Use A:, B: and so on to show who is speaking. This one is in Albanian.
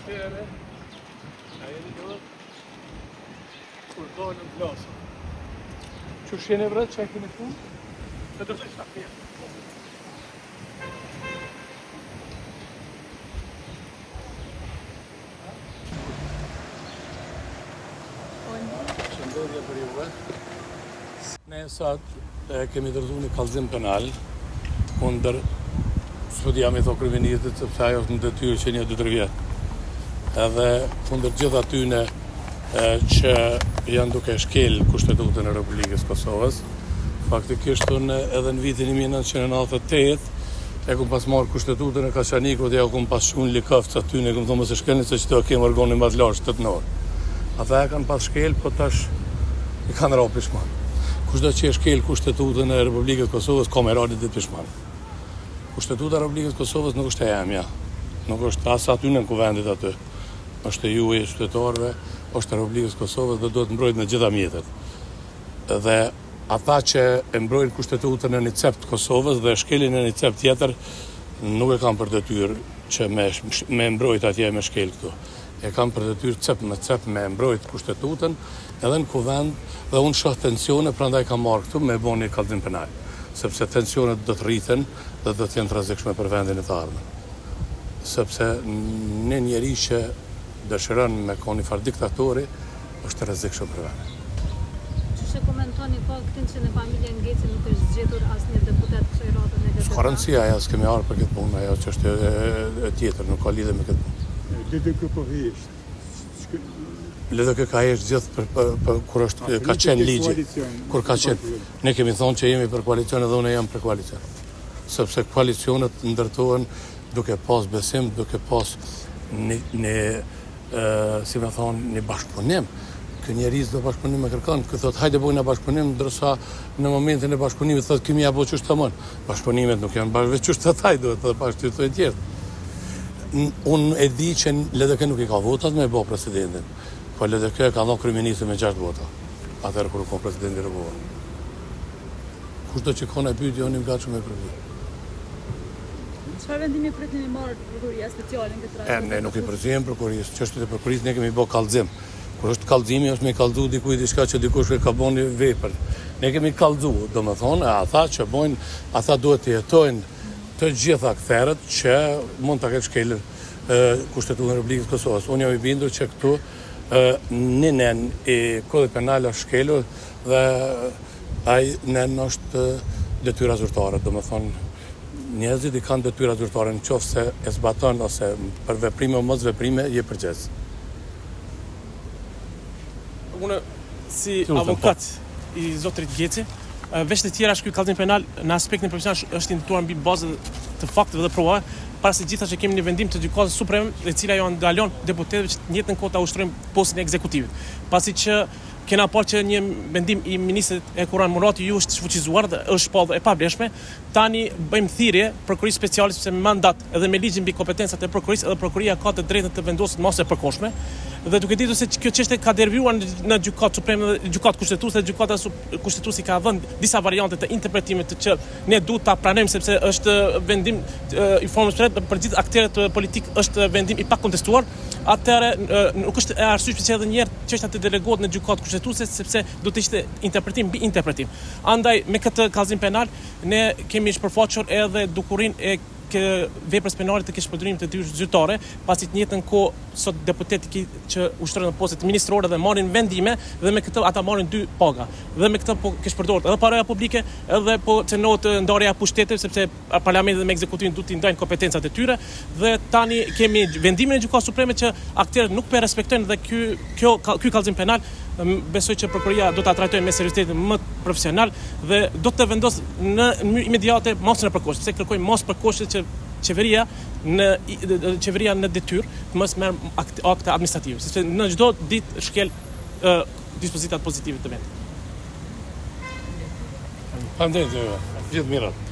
A: Atëherë, a jeni do kur dolëm flasim. Qysh jeni bre, që e keni punë? Se do të ishte atje. Përshëndetje për juve. Ne sot e kemi dorëzu një kallëzim penal kundër s'po di a me thonë kryeministrit sepse ajo është në detyrë që një 2-3 vjet. Edhe kundër gjithë atyne që janë duke shkel kushtetutën e Republikës Kosovës. Faktikisht unë edhe në vitin 1998 e kum pas marrë kushtetutën e Kaçanikut ja u kum pas çu në Likofc atyne kum thonë mos e shkelni se qëtu e kem organin më të lartë shtetnor. Ata e kanë pas shkel, po tash i kanë ra pishman. Kushdo që e shkel kushtetutën e Republikës Kosovës ka me ra një ditë pishman. Kushtetuta e Republikës Kosovës nuk është e jemja, nuk është as atyne në kuvendit aty. Është e juaj e qytetarëve, është e Republikës Kosovës dhe duhet mbrojt me gjitha mjetet. Dhe ata që e mbrojnë kushtetutën në një cep të Kosovës dhe e shkelin në një cep tjetër, nuk e kanë për detyrë që me, me mbrojt atje e me shkel këtu. E kanë për detyrë cep me cep me mbrojt kushtetutën edhe në kuvend dhe unë shoh tensione, prandaj kam marrë këtu me bo një kallëzim penal, sepse tensionet do të rriten dhe do të jenë të rrezikshme për vendin e të ardhmen. Sepse një njeri që dëshiron me kon një farë diktatori, është i rrezikshëm për vendin.
B: Qysh e komentoni faktin që në familjen Geci nuk është zgjedhur asnjë deputet kësaj radhe në LDK?
A: S'ka rëndësi ajo, s'kemi ardhur për këtë punë, ajo çështje e tjetër, nuk ka lidhje me këtë
C: punë. LDK po hesht.
A: LDK ka hesht gjithë për, për, për kur është ka qenë ligji. Kur ka qenë. Ne kemi thonë që jemi për koalicion edhe unë jam për koalicion. Sepse koalicionet ndërtohen duke pas besim, duke pas një, një si me thonë, një bashkëpunim. Ky njeri s'do bashkëpunim me kërkon, ky thotë hajde bojna bashkëpunim, ndërsa në momentin e bashkëpunimit thotë kemi ja bo qysh të mon. Bashkëpunimet nuk janë bashkë veç qysh të thaj, duhet edhe bashkë të thojnë tjerët. Unë e di që LDK nuk i ka votat me bo presidentin, po LDK e ka dhonë kryeministrin me 6 vota, atëherë kur u kon presidenti Rugova. Kushdo që ka naj pyetje, unë jam gatshëm me përgjigj.
B: Çfarë vendimi pritni me marrë prokuroria speciale në këtë
A: rast? E, ne nuk i përzihem prokurorisë, çështjet e prokurorisë ne kemi bë kallëzim. Kur është kallëzimi është me kallëzu dikujt diçka që dikush e ka bën një vepër. Ne kemi kallëzu, domethënë, ata që bojnë, ata duhet të hetojnë të gjitha akterët që mund ta ketë shkelur Kushtetutën e Republikës së Kosovës. Unë jam i bindur që këtu një nen i kodit penal është shkelur dhe ai nen është detyra zyrtare, domethënë njerëzit i kanë detyra zyrtare në qoftë se e zbaton ose për veprime o mos veprime je përgjegjës.
D: Unë si avokat po. i zotrit Geci, veç të tjerash ky kallëzim penal në aspektin profesional është i ndërtuar mbi bazë të fakteve dhe provave, para se gjithash që kemi një vendim të Gjykatës Supreme, e cila ju ndalon deputetëve që të njëjtën kohë ta ushtrojnë postin e ekzekutivit. Pasi që kena parë që një vendim i ministrit Hekuran Murati ju është shfuqizuar dhe është shpallur e pavlefshme, tani bëjmë thirrje Prokurorisë Speciale sepse me mandat edhe me ligjin mbi kompetencat e prokurorisë edhe prokuroria ka të drejtën të vendosë masë e përkohshme dhe duke ditur se kjo çështje ka derivuar në gjykatë supreme dhe gjykatë kushtetuese dhe gjykata kushtetuese ka dhënë disa variante të interpretimit të që ne duhet ta pranojmë sepse është vendim i formës së prerë për gjithë akterët politik është vendim i pakontestuar atëherë nuk është e arsyeshme që edhe një herë çështja të delegohet në gjykatë kushtetuese sepse do të ishte interpretim mbi interpretim. Andaj me këtë kallëzim penal ne kemi shpërfaqur edhe dukurinë e veprës penale të keqpërdorimit të detyrës zyrtare, pasi të njëjtën kohë sot deputetët që ushtrojnë postet ministrore dhe marrin vendime dhe me këtë ata marrin dy paga. Dhe me këtë po keqpërdoret edhe paraja publike, edhe po cenohet ndarja e pushteteve sepse parlamenti dhe me ekzekutivin duhet t'i ndajnë kompetencat e tyre dhe tani kemi vendimin e Gjykatës Supreme që akterët nuk po e respektojnë dhe ky kjo ky kallëzim penal besoj që prokuroria do ta trajtojë me seriozitetin më profesional dhe do të vendosë në mënyrë imediate masën e përkohshme, sepse kërkojmë masë përkohshme që qeveria në qeveria në detyrë të mos merr akte administrative, sepse në çdo ditë shkel dispozitat pozitive të vendit.
A: Faleminderit, gjithë mirat.